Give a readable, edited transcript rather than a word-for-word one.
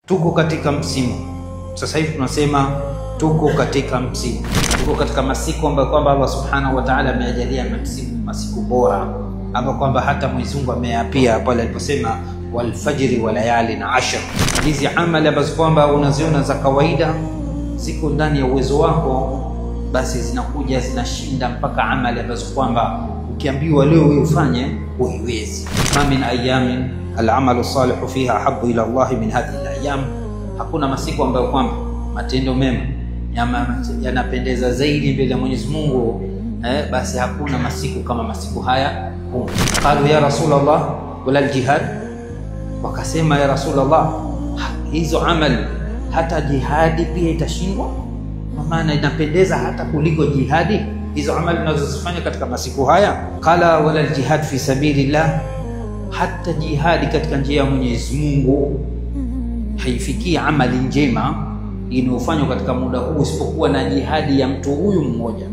Tuko katika msimu sasa hivi, tunasema tuko katika msimu, tuko katika masiku ambayo kwamba Allah subhanahu wa ta'ala amejalia msimu, masiku bora ambayo kwamba hata Mwenyezi Mungu ameapia pale aliposema walfajri wa layalin ashr. Hizi amali ambazo kwamba unaziona za kawaida ziko ndani ya uwezo wako, basi zinakuja zinashinda mpaka amali ambazo kwamba ukiambiwa leo wewe ufanye huiwezi. Ma min ayamin al'amalu salihu fiha ahabbu ila Allah min hadhihi al-ayyam, hakuna masiku ambayo kwamba matendo mema yanapendeza zaidi mbele ya Mwenyezi Mungu, basi hakuna masiku kama masiku haya. Qalu ya Rasulullah wala al-jihad, wakasema ya Rasulullah, hizo amali hata jihadi pia itashindwa? Kwa maana inapendeza hata kuliko jihadi hizo amali unazozifanya katika masiku haya. Qala wala al-jihad fi sabilillah, hata jihadi katika njia ya Mwenyezi Mungu haifikii amali njema inayofanywa katika muda huu isipokuwa na jihadi ya mtu huyu mmoja.